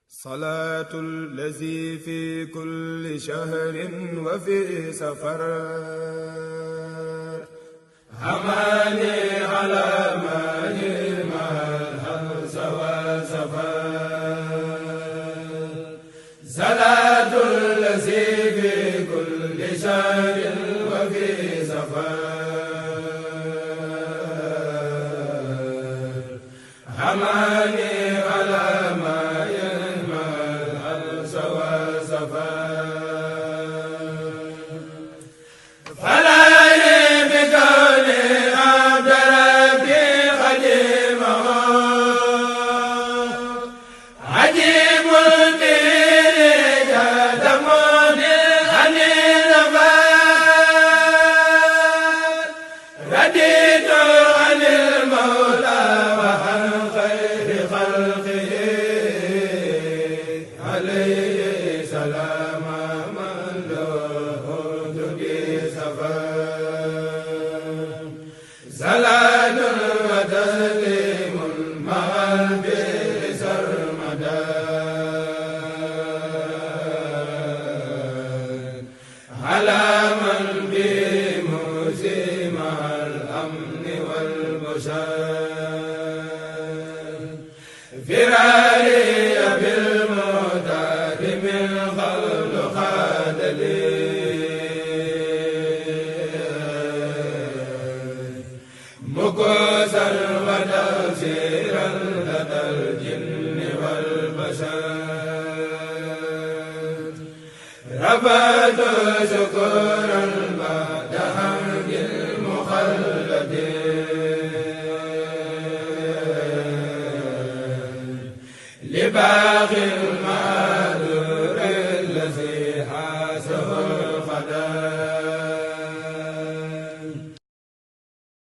salaatu lazi fi kulli shahrin wa fi safar hamani ala mani mal hamsa wa safar salaatu lazi fi kulli shahrin wa fi safar hamani ala لباغي المعذور الذي حاسه